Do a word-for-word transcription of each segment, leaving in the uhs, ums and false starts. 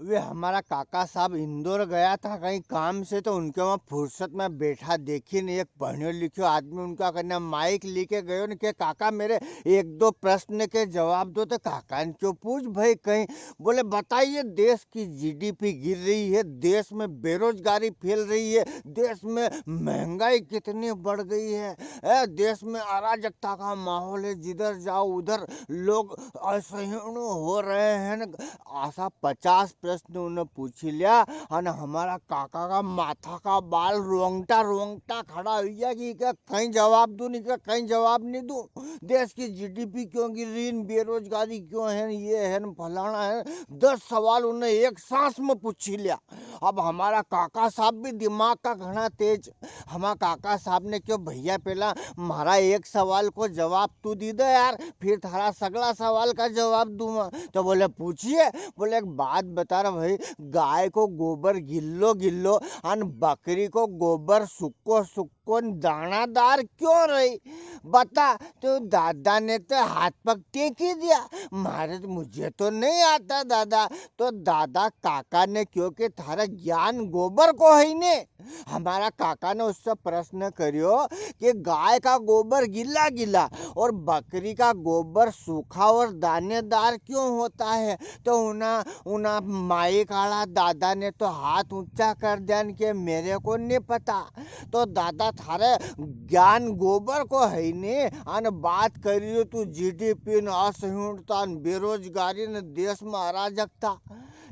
वे हमारा काका साहब इंदौर गया था कहीं काम से, तो उनके वहाँ फुर्सत में बैठा देखी ने एक पढ़्यो लिख्यो आदमी उनका कने माइक लेके गयो ने के, "काका, मेरे एक दो प्रश्न के जवाब दो।" तो काका ने क्यो पूछ भाई कहीं, बोले, "बताइए, देश की जीडीपी गिर रही है, देश में बेरोजगारी फैल रही है, देश में महंगाई कितनी बढ़ गई है, ए, देश में अराजकता का माहौल है, जिधर जाओ उधर लोग असहिष्णु हो रहे हैं।" असा पचास प्रश्न उन्हें पूछी लिया, अने हमारा काका का माथा का बाल रोंगटा रोंगटा खड़ा हुई गया कि इका कई जवाब दूं, इका कई जवाब नी दूं। देश की जीडीपी क्यों गिर रही, बेरोजगारी क्यों है, ये है, फलाना है, दस सवाल उन्हें एक सांस में पूछी लिया। अब हमारा काका साहब भी दिमाग का घणा तेज। हमारा काका साहब ने क्यो, "भैया, पहला म्हारा एक सवाल को जवाब तू दी दे यार, फिर थारा सगला सवाल का जवाब दूंगा।" तो बोले, "पूछिए।" बोले, "एक बात बता रहा भाई, गाय को गोबर गिल्लो गिल्लो अन बकरी को गोबर सुक्को सुक्को न दानादार क्यों रही? बता।" तो दादा ने तो हाथ पग टेक ही दिया, "म्हारे तो, मुझे तो नहीं आता दादा।" तो दादा काका ने क्यो कि थारा ज्ञान गोबर को है ने। हमारा काका ने उससे प्रश्न करियो कि गाय का गोबर गीला गीला और बकरी का गोबर सूखा और दानेदार क्यों होता है? तो उना, उना माइक आला दादा ने तो हाथ ऊंचा कर दिया न कि मेरे को नहीं पता। तो दादा, थारे ज्ञान गोबर को है ने, अन बात करियो तू जीडीपी न असहिष्णुता न बेरोजगारी न देश में अराजकता।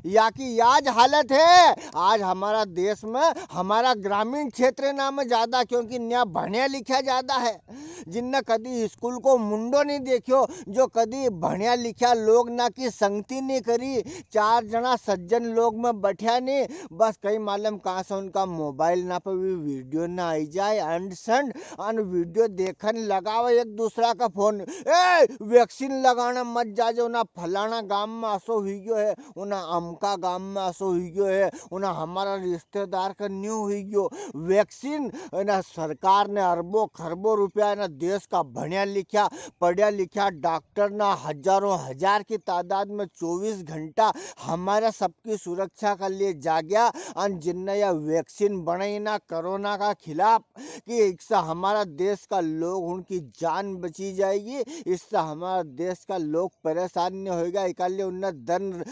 या की याज हालत है। आज हमारा देश में हमारा ग्रामीण क्षेत्र ना में ज्यादा, क्योंकि न्या भण्या लिख्या ज्यादा है। जिनने कदी स्कूल को मुंडो नहीं देखियो, जो कदी भण्या लिख्या लोग ना की संगति नहीं करी, चार जना सज्जन लोग में बैठ्या नहीं, बस कई मालूम कहाँ से उनका मोबाइल ना पे भी वीडियो ना आई जाए, अंड संड, अन वीडियो देखन लगावे एक दूसरा का फोन। "ए, वैक्सीन लगाना मत जाजो ना, फलाना गाम में असो हुई गयो है, उना अमका गाम में असो हुई गयो है, उना हमारा रिश्तेदार का न्यू हुई गयो।" वैक्सीन, है ना, सरकार ने अरबों खरबों रुपया, है ना, देश का भण्या लिख्या, पढ़्या लिख्या डॉक्टर ना हजारों हजार की तादाद में चौबीस घंटा हमारा सबकी सुरक्षा के लिए जाग्या। अन जिनने या वैक्सीन बनाई ना कोरोना का खिलाफ, कि इससे हमारा देश का लोग, उनकी जान बची जाएगी, इससे हमारा देश का लोग परेशान नहीं होएगा। इकाले उनने दन,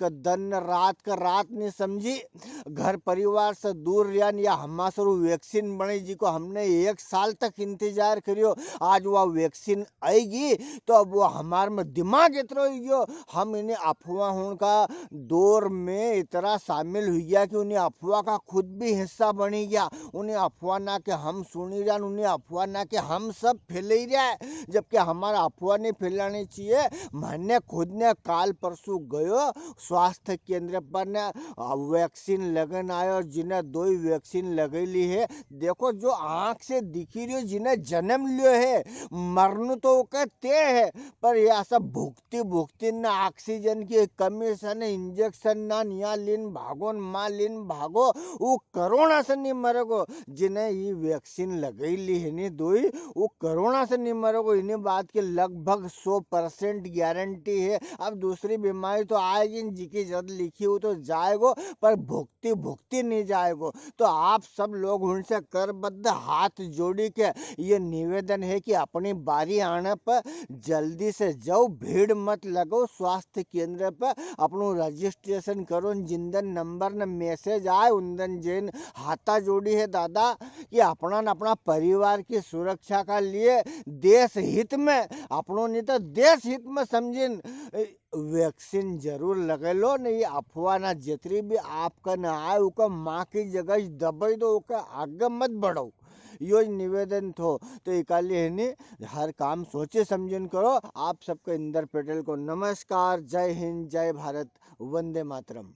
दन रात का रात नहीं समझी, घर परिवार से दूर रियान या हमासरू वैक्सीन बनी, जिको हमने एक साल तक इंतजार करियो, आज वा वैक्सीन आएगी, तो अब वो हमारे में दिमाग इतरो ही गयो, हम इन्हें अफवाहों का दौर में इतना शामिल हुई गया कि उन्हें अफवाह का खुद भी हिस्सा बनी गया। उन्हें अफवाह ना के हम सुनी रहा, उन्हें अफवाह ना के हम सब फैले ही रहा है, जबकि हमारा अफवाह नहीं फैलानी चाहिए। मैंने खुद ने काल परसों गयो स्वास्थ्य केंद्र पर ने, अ, वैक्सीन लगन आयो, जिन्हें दो ही वैक्सीन लगे ली है। देखो, जो आंख से दिखी रही हो, जिन्हें जन्म लियो है, मरनु तो ओके ते है, पर यह सब भुगती भुगती ने ऑक्सीजन की कमी से ने इंजेक्शन ना निया लीन भागो न मां लीन भागो, वो कोरोना से नहीं मरेगो। जिन्हें ये वैक्सीन लगाई ली है नी दोई, वो कोरोना से नहीं मरेगो। इन्हीं बात की लगभग सौ परसेंट गारंटी है। अब दूसरी बीमारी तो आएगी न, जिकी जद लिखी हो तो जाएगो, पर भुगती भुगती नहीं जाएगो। तो आप सब लोग उनसे करबद्ध हाथ जोड़ी के ये निवेदन है कि अपनी बारी आने पर जल्दी से जाओ, भीड़ मत लगाओ, स्वास्थ्य केंद्र पर अपनो रजिस्ट्रेशन करो, जिन दन नंबर न मैसेज आए, उन दन जैन हाथा जोड़ी है दादा, कि अपना न अपना परिवार की सुरक्षा का लिए देश हित में, अपनो नहीं तो देश हित में समझिन, ए, वैक्सीन जरूर लगे लो। नहीं, अफवाह ना जितनी भी आप कने आए, उका माँ की जगह दबाई दो, उका आगे मत बढ़ो। यो ही निवेदन थो। तो इकाली है नी, हर काम सोचे समझन करो। आप सबके इंदर पटेल को नमस्कार। जय हिंद, जय भारत, वंदे मातरम।